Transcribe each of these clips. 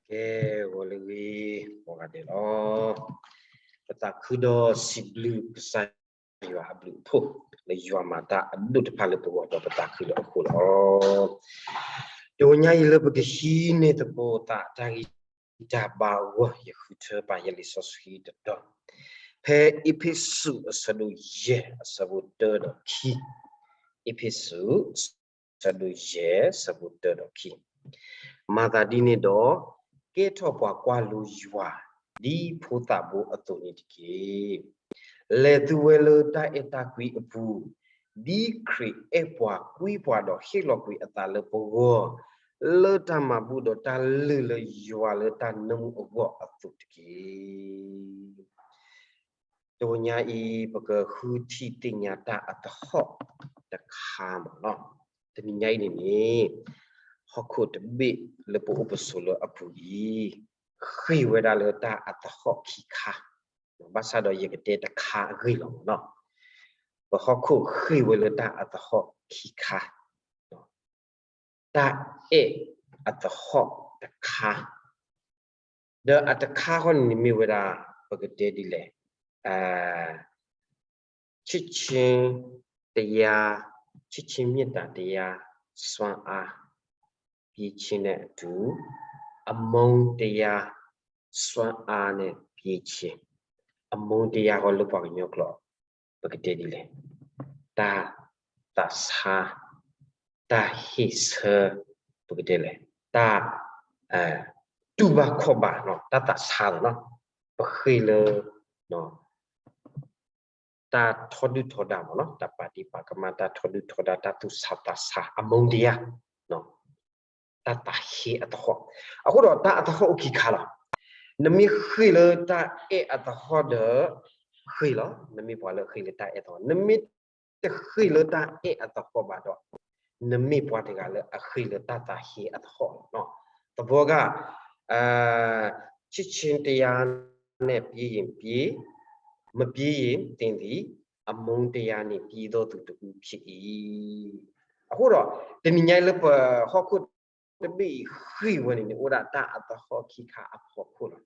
ကဲ, ဂီၤလၢအဂ့ၤ ကိးဂၤဒဲးလီၤ. ပသးခုဒီးစံးဘျုးကစၢ်ယွၤအဘျုးအဖှိၣ် လၢယွၤမၤတၢ်အဒိၣ်တဖၣ်လၢပဂီၢ်ဒီးပသးခုဒီးအဃိလီၤ. တဂီၤညါအံၤလၢပကဟံးန့ၢ်သကိးသးတၢ်ဂံၢ်တၢ်ဘါအဂီၢ် ယဃုထၢပာ်ယလံာ်စီဆှံတတီၤ ဖဲအ့းဖ့းစူးအဆၢဒိၣ်ယဲၢ်အဆၢဖိတၢဒီးခံ, အ့းဖ့းစူး အဆၢဒိၣ်ယဲၢ်အဆၢဖိတၢဒီးခံ, မၤသးဒ်န့ၣ်ဒီး, ကဲထီၣ်ပှၤကွၢ်လိယွၤ ဒ်ဖိသၣ်ဘိအသိးန့ၣ်တက့ၢ်. လဲၤသုဝဲလၢတၢ်အဲၣ်တၢ်ကွံအပူၤ, ဒ်ခရံာ်အဲၣ်ပှၤကွံပှၤဒီးဟ့ၣ်လီၤကွံာ်အသးလၢပဂီၢ်, လၢတၢ်မၤဘူၣ်ဒီးတၢ်လုၢ်လၢယွၤလၢတၢ်နၢမူအဂီၢ်အသိးတက့ၢ်. တဂီၤညါအံၤ ပကဃုထံၣ်သ့ၣ်ညါတၢ်အသဟီၣ်တခါမ့ၢ်နီၤ. တနံၤညါအံၤန့ၣ်န့ၣ်, ဟီၣ်ခိၣ်တဘ့ၣ်လၢပအိၣ်ပဆိးလၢအပူၤအံၤ, ဃ့ၢ်ဝဲဒၣ်လၢတၢ်အသဟီၣ်ခံခါ, ဘၣ်ဆၣ်ဒီးယကတဲတခါအဂ့ၢ်လီၤမ့ၢ်နီၤ. ပဟီၣ်ခိၣ်ဃ့ၢ်ဝဲလၢတၢ်အသဟီၣ်ခံခါ, တၢ်အဲၣ်အသဟီၣ်တခါ, ဒီးအတခါဃီန့ၣ်န့ၣ်မ့ၢ်ဝဲဒၣ် ပကတဲဒ်လဲၣ်, ချစ်ခြင်းတရား, ချစ်ခြင်းမေတ္တာတရားစွမ်းအား ပြေးခြင်းနဲ့အတူ, အမုန်းတရားစွမ်းအားနဲ့ပြေးခြင်း, အမုန်းတရားဃီလၢပှၤကညီကျိာ် ပကတဲဒ်လဲၣ်, တၢ်သးဆါ, တၢ်ဟ့ၣ်ဆၢ, ပကတဲလဲၣ်, တၢ်တူၢ်ဘၣ်ခီၣ်ဘၣ်, တၢ်သးဆါလီၤနီၤ. ပဃ့ၢ်လၢ တၢ်ထီဒုၣ်ထီဒါမ့ၢ်နီၤ, တၢ်ပာ်ဒ့ၣ်ပာ်ကမၣ်, တၢ်ထီဒုၣ်ထီဒါ, တၢ်သူၣ်ဆါသးဆါ, အမုန်းတရား, တၢ်သးဟ့အသဟီၣ်, အဃိဒီးတၢ်အသဟီၣ်အိၣ်ခံခါလီၤ. နမ့ၢ်ဃ့ၢ်လၢတၢ်အဲၣ်အသဟီၣ်ဒီး ဃ့ၢ်လီၤ, နမ့ၢ်ပှၤလၢအဃ့ၢ်လၢတၢ်အဲၣ်အသဟီၣ်, နမ့ၢ်တဃ့ၢ်လၢတၢ်အဲၣ်အသဟီၣ်ဘၣ်ဒီး, နမ့ၢ်ပှၤတဂၤလၢအဃ့ၢ်လၢတၢ်သးဟ့အသဟီၣ်လီၤ. သဘောက ချစ်ခြင်းတရားနဲ့ ပြေးရင်ပြေး, မပြေးရင်သင်သည် အမုန်းတရားနှင့် ပြေးသောသူတစ်ဦးဖြစ်၏. အဃိဒီး တနံၤညါအံၤလၢပဟီၣ်ခိၣ်တဘ့ၣ်အံၤဃ့ၢ်ဝဲန့ၣ်န့ၣ် အိၣ်ဝဲဒၣ်တၢ်အသဟီၣ်ခံခါအဖီခိၣ်လီၤ.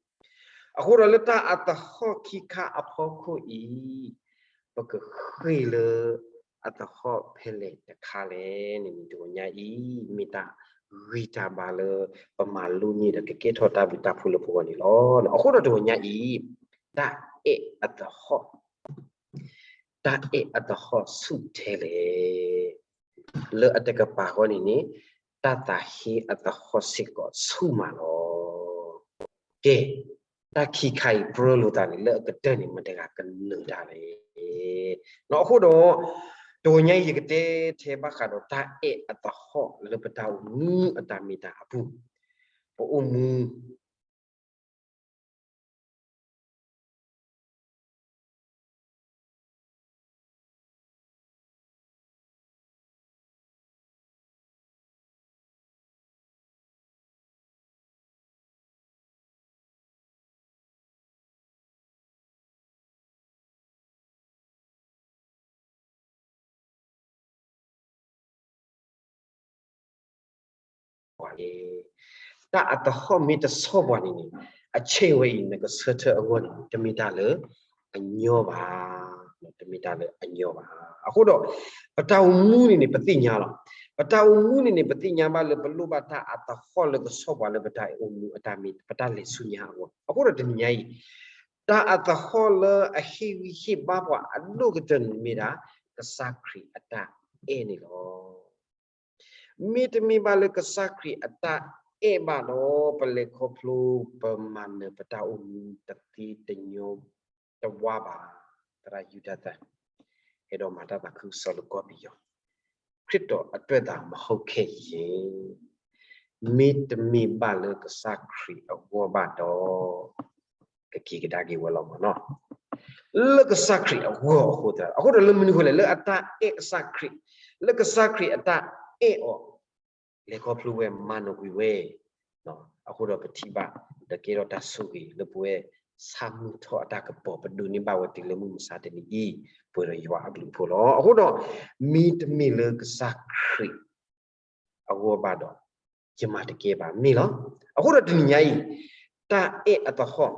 အဃိဒီးလၢတၢ်အသဟီၣ်ခံခါအဖီခိၣ်အံၤ ပကဃ့ၢ်လၢအသဟီၣ်ဖဲလဲၣ်တခါလဲၣ်န့ၣ်န့ၣ် တဂီၤညါအံၤ မ့ၢ်တၢ်ဂံၢ်တၢ်ဘါလၢပမၤလိန့ၢ်ဒီးကကဲထီၣ်တၢ်ဘျုးတၢ်ဖှိၣ်လၢပဂီၢ်န့ၣ်လီၤ. အဃိဒီးတဂီၤညါအံၤ တၢ်အဲၣ်အသဟီၣ် တၢ်အဲၣ်အသဟီၣ်ဆူၣ်ထဲလဲၣ်. လၢအတကပၤဃီန့ၣ်န့ၣ် တၢ်သးဟ့အသဟီၣ်စ့ၢ်ကီးဆူၣ်မးလီၤ. ကဲ, တၢ်ခံခါအံၤပြၢလိာ်သးန့ၣ် လၢအကတၢၢ်န့ၣ် မတၤတဂၤကနၢၤတၢ်လဲၣ်. အဃိဒီး တဂီၤညါအံၤ ယကတဲထဲဘၣ်ဃးဒီးတၢ်အဲၣ်အသဟီၣ်လၢပတၢ်အိၣ်မူအတၢ်မ့ၢ်တၢ်အပူၤ, ပအိၣ်မူ ပှၤန့ၣ် တၢ်အသဟီၣ်မ့ၢ်တဆီၣ်ပှၤန့ၣ်န့ၣ် အဆ့ၣ်ဝဲအံၤ နကဆၢထၢၣ်အဂီၢ်န့ၣ် တမ့ၢ်တၢ်လၢအညီဘၣ်, တမ့ၢ်တၢ်လၢအညီဘၣ်. အဃိဒီး ပတၢ်အိၣ်မူန့ၣ်န့ၣ် ပသ့ၣ်ညါလီၤ. ပတၢ်အိၣ်မူန့ၣ်န့ၣ် ပသ့ၣ်ညါဘၣ်လၢပလိၣ်ဘၣ်တၢ်အသဟီၣ်လၢကဆီၣ်ပှၤလၢပတၢ်အိၣ်မူ ပတၢ်လဲၤဆူညါအဂီၢ်. အဃိဒီးတနံၤညါအံၤ တၢ်အသဟီၣ်လၢအဟ့ၣ်ဂံၢ်ဟ့ၣ်ဘါပှၤအဒိၣ်ကတၢၢ်န့ၣ်မ့ၢ်ဒၣ် ကစၢ်ခရံာ်အတၢ်အဲၣ်န့ၣ်လီၤ. မ့တမ့ၢ်ဘၣ်လၢကစၢ်ခရံာ်အတၢ်အဲၣ်ဘၣ်ဒီး ပလဲၤခီဖျိ ပမၤနၢၤပတၢ်အိၣ်မူတသ့တညီတဝါဘၣ်. သရၣ်ယူဒၤသၢ ဟဲဒီးမၤတၢ်သးခုကစီၣ်လၢကီၢ်ပယီၤ, ခရစ်တော်အတွက်သာမဟုတ်ခဲ့ရင်, မ့တမ့ၢ်ဘၣ်လၢကစၢ်ခရံာ်အဂီၢ်ဘၣ်ဒီး ကက့ၤကဒါက့ၤဝဲလီၤမ့ၢ်နီၤ. လၢကစၢ်ခရံာ်အဂီၢ်အဃိသတး, အဃိဒီးလၢမနုၤအဃိလဲၣ်, လၢအတၢ်အဲၣ်ကစၢ်ခရံာ်, လၢကစၢ်ခရံာ်အတၢ်အဲၣ်အီၤ လဲၤခီဖျိဝဲမၤနၢၤကွံာ်ဝဲ, အဃိဒီးပထံၣ်ဘၣ် ဒီးကဲထီၣ်တၢ်ဆိၣ်ဂ့ၤလၢပဝဲ ဆၣ်မုၢ်ထီၣ်အတၢ်ကပီၤ ပဒိးန့ၢ်ဘၣ်ဝဲတုၤလၢမုၢ်မဆါတနံၤအံၤ ပှဲၤဒီးယွၤအဘျုးအဖှိၣ်လီၤ. အဃိဒီး မ့တမ့ၢ်လၢကစၢ်ခရံာ်အဂီၢ်ဘၣ်ဒီး ယမၤတကဲဘၣ်မ့ၢ်လီၤ. အဃိဒီးတနံၤညါအံၤ တၢ်အဲၣ်အသဟီၣ်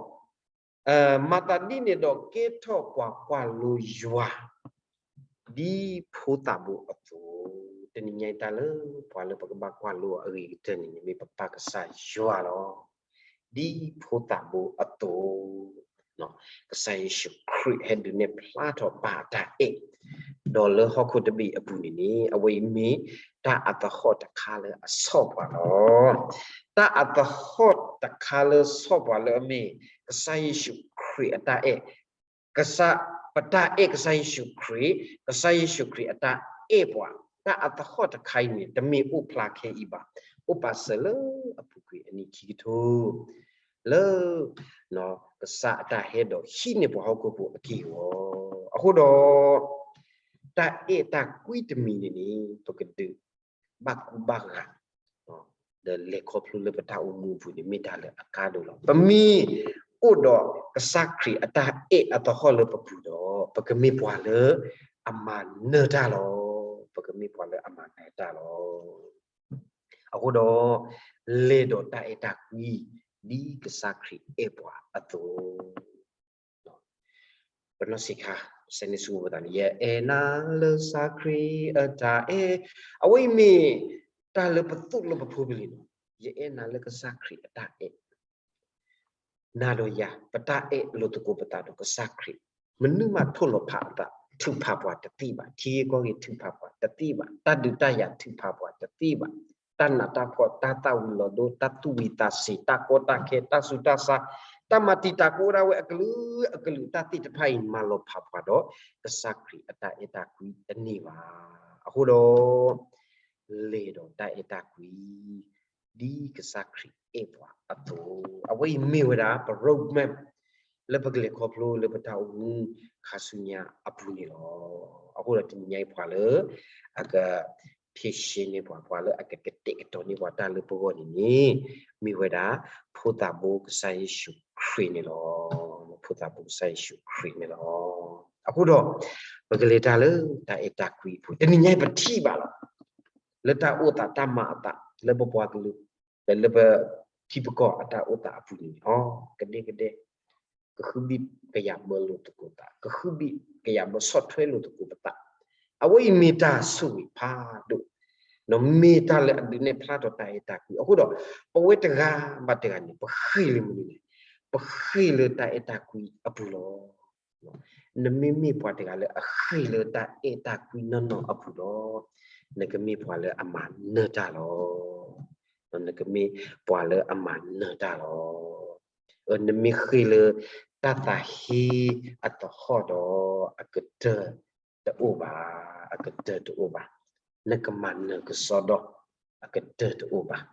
မၤသးဒ်န့ၣ်ဒီးကဲထီၣ်ပှၤကွၢ်လိယွၤ ဒ်ဖိသၣ်ဘိအသိး, တနံၤညါအံၤတၢ်လၢပှၤလၢပကဘၣ်ကွၢ်လိအဂ့ၤကတၢၢ်န့ၣ်န့ၣ် မ့ၢ်ပပၢ်ကစၢ်ယွၤလီၤ. ဒ်ဖိသၣ်ဘိအသိး, ကစၢ်ယ့ၣ်ၡူးခရံာ်ဟဲဒုးနဲၣ်ဖျါထီၣ်ပၢ်အတၢ်အဲၣ်, ဒီးလၢဟီၣ်ခိၣ်တဘ့ၣ်အပူၤန့ၣ်န့ၣ် အဝဲအံၤမ့ၢ်တၢ်အသဟီၣ်တခါလၢအဆီၣ်ပှၤလီၤ. တၢ်အသဟီၣ်တခါလၢဆီၣ်ပှၤလၢအမ့ၢ် ကစၢ်ယ့ၣ်ၡူးခရံာ်အတၢ်အဲၣ်, ကစၢ်, ပတၢ်အဲၣ်ကစၢ်ယ့ၣ်ၡူးခရံာ်, ကစၢ်ယ့ၣ်ၡူးခရံာ်အတၢ်အဲၣ်ပှၤ, တၢ်အသဟီၣ်တခါအံၤန့ၣ် တမ့ၢ်အိၣ်ဖျါခဲအံၤဘၣ်, အိၣ်ပာ်စၢၤလၢအပူၤကွံာ်အနံၣ်ခံကထိ လၢ ကစၢ်အတၢ်ဟဲဒီးဟံးန့ၢ်ပှၤဟီၣ်ခိၣ်ဖိအက့ၢ်အဂီၤ. အဃိဒီး တၢ်အဲၣ်တၢ်ကွံတမံၤန့ၣ်န့ၣ် ပကဒုးဘၣ်ကူဘၣ်ဂာ် ဒီးလဲၤခီဖျိလၢပတၢ်အိၣ်မူအပူၤန့ၣ် မ့ၢ်တၢ်လၢအကါဒိၣ်လီၤ. ပမ့ၢ်အိၣ်ဒီးကစၢ်ခရံာ်အတၢ်အဲၣ်အသဟီၣ်လၢပပူၤဒီး ပကမ့ၢ်ပှၤလၢအမၤနၢၤတၢ်လီၤ. ပကမ့ၢ်ပှၤလၢအမၤနၢၤတၢ်လီၤ. အဃိဒီး လဲၤဒီးတၢ်အဲၣ်တၢ်ကွံ ဒ်ကစၢ်ခရံာ်အဲၣ်ပှၤအသိး, ပနီၢ်ဆံးခါ စဲန့ၣ်ဆူပသးန့ၣ် ယအဲၣ်နၤလၢကစၢ်ခရံာ်အတၢ်အဲၣ်, အဝဲအံၤမ့ၢ်တၢ်လၢပသိၣ်လိပဖိပလံၤလီၤ. ယအဲၣ်နၤလၢကစၢ်ခရံာ်အတၢ်အဲၣ် နၤဒီးယၤ ပတၢ်အဲၣ်လိာ်သကိးပသးဒီးကစၢ်ခရံာ်, မနုၤမးထိၣ်လီၤဖးအသး ထုးဖးပှၤတသ့ဘၣ်, ထံဂ့ၢ်ကီၢ်ဂ့ၢ်ထုးဖးပှၤတသ့ဘၣ်, တၢ်ဒုးတၢ်ယၤထုးဖးပှၤတသ့ဘၣ်, တၢ်နးတၢ်ဖှီၣ် တၢ်သၣ်ဝံၤလီၤဒိ တၢ်သူၣ်ဝံၤသးဆံး တၢ်ကီတၢ်ခဲ တၢ်ဆူးတၢ်ဆါ တၢ်မၤတံာ်တာ်ကအိၣ်ဒၣ်ဝဲအကလုာ်အကလုာ် တၢ်သ့ၣ်တဖၣ်အံၤ မၤလီၤဖးပှၤဒီး ကစၢ်ခရံာ်အတၢ်အဲၣ်တၢ်ကွံတန့ၢ်ဘၣ်. အဃိဒီး လဲၤဒီးတၢ်အဲၣ်တၢ်ကွံ ဒ်ကစၢ်ခရံာ်အဲၣ်ပှၤအသိး, အဝဲအံၤမ့ၢ်ဝဲဒၣ် ပ roadmap လၢပကလဲၤခီဖျိလၢပတၢ်အိၣ်မူခါဆူညါအပူၤန့ၣ်လီၤ. အဃိဒီးတနံၤညါအံၤပှၤလၢ အက ဖြေရှင်း န့ၢ်ပှၤ ပှၤလၢအကကတဲာ်ကတီၤန့ၢ်ပှၤတၢ်လၢပဂီၢ်န့ၣ်န့ၣ် မ့ၢ်ဝဲဒၣ် ဖိသၣ်ဘိကစၢ်ယ့ၣ်ၡူးခရံာ်န့ၣ်လီၤ. ဖိသၣ်ဘိကစၢ်ယ့ၣ်ၡူးခရံာ်န့ၣ်လီၤ. အဃိဒီး ပကလဲၤတၢ်လၢတၢ်အဲၣ်တၢ်ကွံအပူၤ တနံၤညါအံၤပထံၣ်ဘၣ်လီၤ. လၢတၢ်အိၣ်သးတၢ်မၤအသး လၢပပှၤကလုာ် ဒီးလၢပထံပကီၢ်အတၢ်အိၣ်သးအပူၤန့ၣ် အီ ကဒဲကဒဲ ကဃုဘံၣ်ကယာ်ဘၢလိာ်သကိးသး, ကဃုဘံၣ်ကယာ်ဘၢဆီၣ်ထွဲလိာ်သကိးပသး, အဝဲအံၤမ့ၢ်တၢ်ဆိၣ်ဂ့ၤဖးဒိၣ်, မ့ၢ်တၢ်လၢအဒုးနဲၣ်ဖျါထီၣ်တၢ်အဲၣ်တၢ်ကွံ. အဃိဒီး ပဝဲတဂၤဘၣ်တဂၤန့ၣ် ပဃ့ၢ်လၢမနုၤလဲၣ်, ပဃ့ၢ်လၢတၢ်အဲၣ်တၢ်ကွံအပူၤလီၤ. နမ့မ့ၢ်ပှၤတဂၤလၢအဃ့ၢ်လၢတၢ်အဲၣ်တၢ်ကွံနီၢ်နီၢ်အပူၤဒီး နကမ့ၢ်ပှၤလၢအမၤနၢၤတၢ်လီၤ. နကမ့ၢ်ပှၤလၢအမၤနၢၤတၢ်လီၤ. နမ့ၢ်ဃ့ၢ်လၢတၢ်သးဟ့အသဟီၣ်ဒီး အကတၢၢ်တအိၣ်ဘၣ်, အကတၢၢ်တအိၣ်ဘၣ်. နကမၤနၢၤကစီဒီ အကတၢၢ်တအိၣ်ဘၣ်.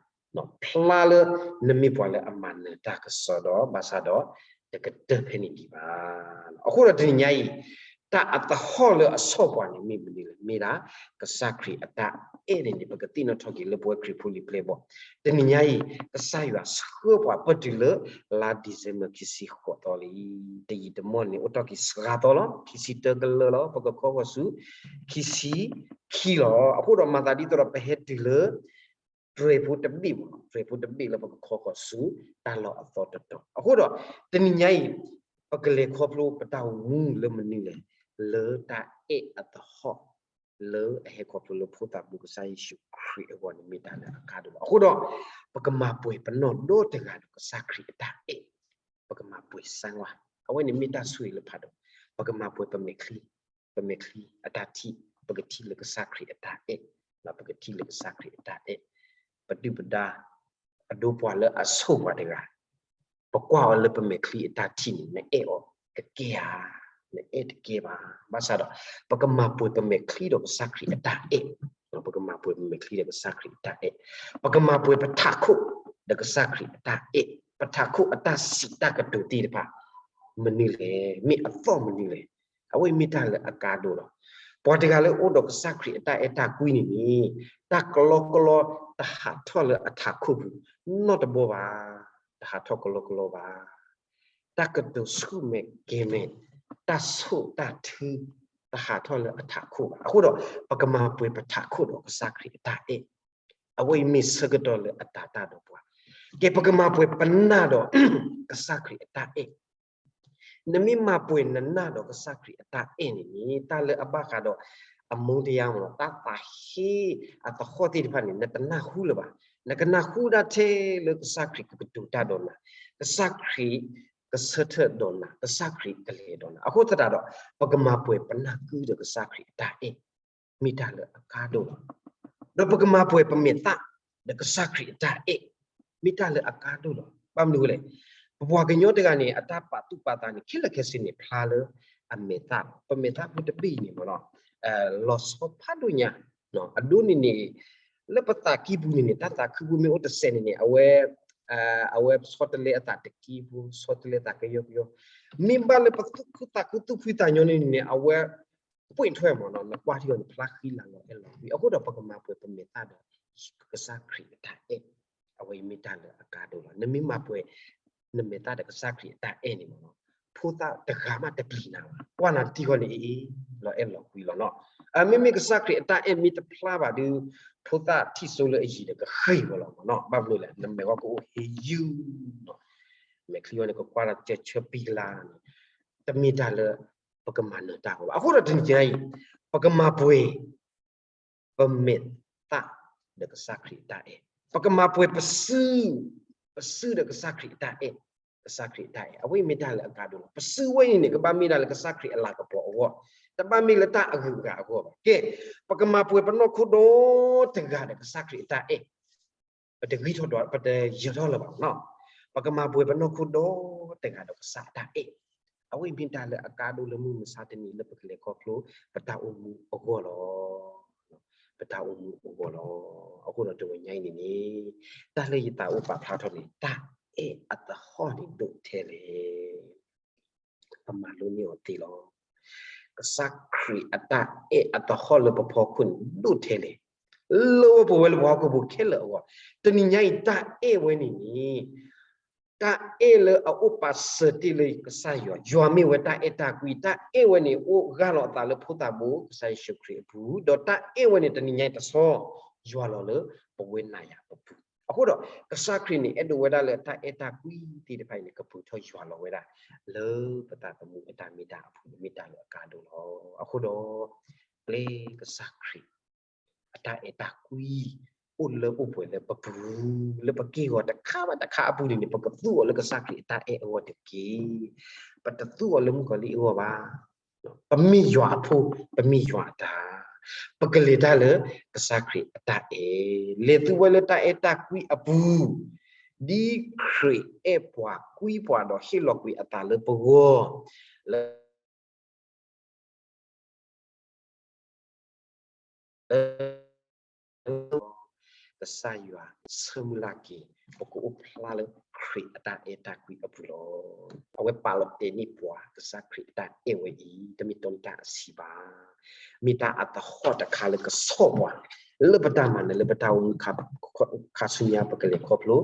ဖျါလၢနမ့ၢ်ပှၤလၢအမၤနၢၤတၢ်ကစီဒီ ဘၣ်ဆၣ်ဒီး တကတၢၢ်ဖဲန့ၣ်ဒံးဘၣ်. အဃိဒီးတနံၤညါအံၤ တၢ်အသဟီၣ်လၢအဆီၣ်ပှၤန့ၣ်မ့ၢ်မနုၤလဲၣ်, မ့ၢ်ဒၣ် ကစၢ်ခရံာ်အတၢ်အဲၣ်န့ၣ်န့ၣ် ပကသ့ၣ်နီၣ်ထီၣ်က့ၤလၢပဝဲခရံာ်ဖိလံၤပျဲၢ်ဘီၣ်. တနံၤညါအံၤ ကစၢ်ယွၤဆှၢပှၤပတုၤလၢ လါ December ခံဆံဃိးသီလံ. တယံာ်တမီၢ်န့ၣ် အိၣ်တ့ၢ်က့ၤစှၤသီလီၤ. ခံဆံတၢကလၢာ်လီၤ. ပကခီဂီၤဆူ ခံဆံခံလီၤ. အဃိဒီးမၤသးဒ်သိးဒီးပဟဲတုၤလၢ တြဲၤဖိတဘ့ၣ်မ့ၢ် တြဲၤဖိတဘ့ၣ်လၢပကခီဂီၤဆူ တၢ်လီၢ်အသီတတီၤ. အဃိဒီး တနံၤညါအံၤ ပကလဲၤခီဖျိပတၢ်အိၣ်မူလၢမနုၤလဲၣ်, လၢတၢ်အဲၣ်အသဟီၣ် လၢအဟဲခီဖျိလၢဖိသၣ်ဘိကစၢ်ယ့ၣ်ၡူးခရံာ်အဂီၢ်န့ၣ် မ့ၢ်တၢ်လၢအကါဒိၣ်လီၤ. အဃိဒီး ပကမၤပှဲၤပနီၢ်ဒီတဂၤဒီးကစၢ်ခရံာ်အတၢ်အဲၣ်, ပကမၤပှဲၤစၢဝါ, အဝဲန့ၣ်မ့ၢ်တၢ်ဆိၣ်ဂ့ၤလၢဖးဒိၣ်. ပကမၤပှဲၤပမဲာ်ချံ, ပမဲာ်ချံအတၢ်ထံၣ်, ပကထံၣ်လၢကစၢ်ခရံာ်အတၢ်အဲၣ်, ပကထံၣ်လၢကစၢ်ခရံာ်အတၢ်အဲၣ်, ပဒုၣ်ပဒါ အဒိပှၤလၢအဆိၣ်ပှၤတဂၤ ပကွၢ်အီၤလၢပမဲာ်ချံအတၢ်ထံၣ်န့ၣ် နအဲၣ်အီၤကကဲဧါ, နအဲၣ်တကဲဘၣ်. ဘၣ်ဆၣ်ဒီး ပကမၤပှဲၤပမဲာ်ချံဒီးကစၢ်ခရံာ်အတၢ်အဲၣ်, ပကမၤပှဲၤပမဲာ်ချံဒီးကစၢ်ခရံာ်အတၢ်အဲၣ်, ပကမၤပှဲၤပထးခိၣ်ဒီးကစၢ်ခရံာ်အတၢ်အဲၣ်, ပထးခိၣ်အတၢ်စံးတၢ်ကတိၤသ့ၣ်တဖၣ် မနုၤလဲၣ်, မ့ၢ်အသီၣ်မနုၤလဲၣ်. အဝဲအံၤမ့ၢ်တၢ်လၢအကါဒိၣ်လီၤ. ပှၤတဂၤလၢအိၣ်ဒီးကစၢ်ခရံာ်အတၢ်အဲၣ်တၢ်ကွံန့ၣ်န့ၣ် တၢ်ကလီကလီတဟးထီၣ်လၢအထးခိၣ်ပူၤ နီတဘီဘၣ်, တဟးထီၣ်ကလီကလီဘၣ်. တၢ်ကတိၤဆူၣ်မဲာ်ကဲၤမဲာ်, တၢ်ဆိၣ်တၢ်ထု တဟးထီၣ်လၢအထးခိၣ်ဘၣ်. အဃိဒီး ပကမၤပှဲၤပထးခိၣ်ဒီးကစၢ်ခရံာ်အတၢ်အဲၣ် အဝဲအံၤမ့ၢ်ဆၢကတီၢ်လၢအတၤတၢ်ဒီးပှၤ. ကဲ ပကမၤပှဲၤပနၢ်ဒီး ကစၢ်ခရံာ်အတၢ်အဲၣ်. နမ့ၢ်မၤပှဲၤနနၢ်ဒီးကစၢ်ခရံာ်အတၢ်အဲၣ်န့ၣ်န့ၣ် တၢ်လၢအဘၣ်ဃးဒီး အမူတယါမ့ၢ် တၢ်သးဟ့အသဟီၣ်သ့ၣ်တဖၣ်န့ၣ် နတနၢ်ဟူလၢၤဘၣ်. နကနၢ်ဟူဒၣ်ထဲလၢကစၢ်ခရံာ်ကကတိၤတၢ်ဒီးနၤ, ကစၢ်ခရံာ်ကဆၢထၢၣ်ဒီးနၤ, ကစၢ်ခရံာ်ကလဲၤဒီးနၤ. အဃိသတးဒီး ပကမၤပှဲၤပနၢ်ကုဒီးကစၢ်ခရံာ်အတၢ်အဲၣ် မ့ၢ်တၢ်လၢအကါဒိၣ်လီၤ. ဒီးပကမၤပှဲၤပမဲာ်သၣ်ဒီးကစၢ်ခရံာ်အတၢ်အဲၣ် မ့ၢ်တၢ်လၢအကါဒိၣ်လီၤ. ဘၣ်မနုၤလဲၣ်, ပပှၤကညီတဂၤန့ၣ် အတၢ်ပာ်သူၣ်ပာ်သးန့ၣ် ခဲလၢာ်ခဲဆ့န့ၣ် ဖျါလၢအမဲာ်သၣ်လီၤ. ပမဲာ်သၣ်ဖိတဘ့ၣ်အံၤန့ၣ်မ့ၢ်နီၤ လီၤဆီဖးဒိၣ်ညါ, အဒိန့ၣ်န့ၣ် လၢပသးကံၢ်ပူၤန့ၣ်န့ၣ် တၢ်သးခုပူၤမ့ၢ်အိၣ်တစဲးန့ၣ်န့ၣ် အဝဲ အဝဲဆီတလဲအသးတကံၢ်ဖိ ဆီတလဲသးကယီကယီ, မ့ၢ်ဘၣ်လၢပသူၣ်ခုသးခုသူၣ်ဖှံသးညီန့ၣ်န့ၣ် အဝဲ ပှ့ၢ်ထွဲမ့ၢ်နီၤ နကွၢ်ထံအီၤန့ၣ် ဖျါဃံလၤလီၤအဲၣ်လီၤကွံ. အဃိဒီးပကမၤပှဲၤပမဲာ်သၣ်ဒီး ကစၢ်ခရံာ်အတၢ်အဲၣ်, အဝဲအံၤမ့ၢ်တၢ်လၢအကါဒိၣ်လီၤ. နမ့ၢ်မၤပှဲၤနမဲာ်သၣ်ဒီးကစၢ်ခရံာ်အတၢ်အဲၣ်န့ၣ်မ့ၢ်နီၤ ဖိသၣ်တဂၤမးတပျံၤနၤဘၣ်. ကွၢ်နၤတထံဃီန့ၣ် အ့ လီၤအဲၣ်လီၤကွံလီၤနီၤ. မ့မ့ၢ်ကစၢ်ခရံာ်အတၢ်အဲၣ်မ့ၢ်တဖျါဘၣ်ဒီး ဖိသၣ်ထံၣ်စိလၢအယံၤဒီးကဃ့ၢ်ဝဲလီၤမ့ၢ်နီၤ. ဘၣ်မနုၤလဲၣ် နမဲာ်ဝဲကအိၣ်ဟ့ယုၢ်နီၤ မဲာ်ချံအီၤန့ၣ် ကကွၢ်ဒီးကဆၢပံကလါန့ၣ် တမ့ၢ်တၢ်လၢ ပကမၤနၢၤတၢ်အဂီၢ်ဘၣ်. အဃိဒီးတနံၤညါအံၤ ပကမၤပှဲၤ ပမဲာ်သၣ်ဒီးကစၢ်ခရံာ်အတၢ်အဲၣ်, ပကမၤပှဲၤပစု, ပစုဒီးကစၢ်ခရံာ်အတၢ်အဲၣ်, ကစၢ်ခရံာ်အတၢ်အဲၣ် အဝဲအံၤမ့ၢ်တၢ်လၢအကါဒိၣ်လီၤ. ပစုဝဲအံၤန့ၣ် ကဘၣ်မ့ၢ်ဒၣ်လၢကစၢ်ခရံာ်အလၤကပီၤအဂီၢ်, တဘၣ်မ့ၢ်လၢတၢ်အဂုၤအဂၤအဂီၢ်ဘၣ်. ကဲ, ပကမၤပှဲၤပနီၢ်ခိဒီတဂၤဒီးကစၢ်ခရံာ်အတၢ်အဲၣ် ပတဂံၢ်ထီၣ်ဒီး ပတယၢၤထီၣ်လၢၤဘၣ်နီၤ. ပကမၤပှဲၤပနီၢ်ခိဒီတဂၤဒီးကစၢ်အတၢ်အဲၣ်, အဝဲအံၤမ့ၢ်တၢ်လၢအကါဒိၣ်လၢမုၢ်မဆါတနံၤလၢပကလဲၤခီဖျိ ပတၢ်အိၣ်မူအဂီၢ်လီၤ. ပတၢ်အိၣ်မူအဂီၢ်လီၤ. အဃိဒီးတဝဲညါအံၤန့ၣ်န့ၣ် တၢ်လၢယသးအိၣ်ပာ်ဖျါထီၣ်န့ၣ် တၢ်အဲၣ်အသဟီၣ်န့ၣ်ဒိၣ်ထဲလဲၣ် ပမၤလိန့ၢ်အီၤသ့လီၤ. ကစၢ်ခရံာ်အတၢ်အဲၣ်အသဟီၣ်လၢပဖီခိၣ်န့ၣ် ဒိၣ်ထဲလဲၣ်, လၢပဝဲလၢပှၤဟီၣ်ခိၣ်ဖိခဲလၢာ်အဂီၢ်, တနံၤညါအံၤတၢ်အဲၣ်ဝဲန့ၣ်န့ၣ် တၢ်အဲၣ်လၢအအိၣ်ပာ်စၢၤတ့ၢ်လၢကစၢ်ယွၤ, ယွၤမ့ၢ်ဝဲတၢ်အဲၣ်တၢ်ကွံ, တၢ်အဲၣ်ဝဲန့ၣ် အိၣ်ဂၢ်လီၤအသးလၢဖိသၣ်ဘိ ကစၢ်ယ့ၣ်ၡူးခရံာ်အပူၤ, ဒီးတၢ်အဲၣ်ဝဲန့ၣ် တနံၤညါအံၤတဆီ ယွၤလီၤလၢပဝဲနၤယၤအပူၤ. အဃိဒီး ကစၢ်ခရံာ်န့ၣ် အဲၣ်ဒိးဝဲဒၣ်လၢတၢ်အဲၣ်တၢ်ကွံသ့ၣ်တဖၣ်အံၤန့ၣ် ကပူၤထီၣ်ယွၤလီၤဝဲဒၣ် လၢပသးသမူအတၢ်မ့ၢ်တၢ်အပူၤန့ၣ် မ့ၢ်တၢ်လၢအကါဒိၣ်လီၤ. အဃိဒီး ပျဲကစၢ်ခရံာ် အတၢ်အဲၣ်တၢ်ကွံ အိၣ်လၢအိၣ်ပှဲၤလၢပပူၤ, လၢပက့ၢ်ဂီၤတခါဘၣ်တခါအပူၤန့ၣ်န့ၣ် ပကသူအီၤလၢကစၢ်ခရံာ်အတၢ်အဲၣ်အဂီၢ်တက့ၢ်. ပတသူအီၤလၢမုၣ်ကီၤလံၢ်အဂီၢ်ဘၣ်. ပမ့ၢ်ယွၤအဖိ, ပမ့ၢ်ယွၤအတၢ်, ပကလဲၤတၢ်လၢကစၢ်ခရံာ်အတၢ်အဲၣ်, လဲၤသူဝဲလၢတၢ်အဲၣ်တၢ်ကွံအပူၤ, ဒ်ခရံာ်အဲၣ်ပှၤကွံပှၤဒီးဟ့ၣ်လီၤကွံာ်အသးလၢပဂီၢ်, လၢ ကစၢ်ယွၤဆၢမုၢ်လၢ်က့ၤ ပကအိၣ်ဖျါလၢခရံာ်အတၢ်အဲၣ်တၢ်ကွံအပူၤလီၤ. အဝဲပာ်လီၤတဲာ်န့ၢ်ပှၤ ကစၢ်ခရံာ်အတၢ်အဲၣ်ဝဲအံၤ တမ့ၢ်တီနံၤတၢ်အဆံးဘၣ်. မ့ၢ်တၢ်အသဟီၣ်တခါလၢကဆီၣ်ပှၤ လၢပတၢ်မၤနၢၤလၢပတၢ်အိၣ်မူခါဆူညါ ပကလဲၤခီဖျိ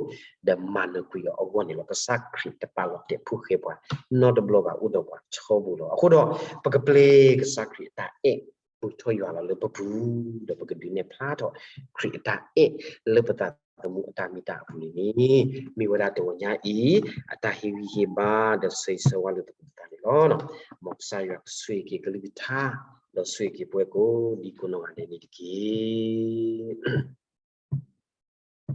ဒီးမၤနၢၤကွံာ်အီၤအဂီၢ်န့ၣ်လီၤ. ကစၢ်ခရံာ်တပာ်လီၤတဲာ်ဖိဃဲပှၤ နီတဘျီဘၣ် အိၣ်ဒီးပှၤထီဘိလီၤ. အဃိဒီး ပကပျဲကစၢ်ခရံာ်အတၢ်အဲၣ် ပူၤထီၣ်ယွၤလီၤလၢပပူၤ, ဒီးပကဒုးနဲၣ်ဖျါထီၣ်ခရံာ်အတၢ်အဲၣ်လၢပသးသမူအတၢ်မ့ၢ်တၢ်အပူၤန့ၣ်န့ၣ် မ့ၢ်ဝဲဒၣ်တဝီညါအံၤ အတၢ်ဟ့ၣ်ဂံၢ်ဟ့ၣ်ဘါ ဒီးဆၢဂ့ၤဆၢဝါလၢပပူၤသတးန့ၣ်လီၤ. မ်ကစၢ်ယွၤကဆိၣ်ဂ့ၤက့ၤကလုၢ်ကထါ ဒီးဆိၣ်ဂ့ၤက့ၤပဝဲကိးဒံကိးနီၢ်ဂၤဒဲးန့ၣ်တက့ၢ်.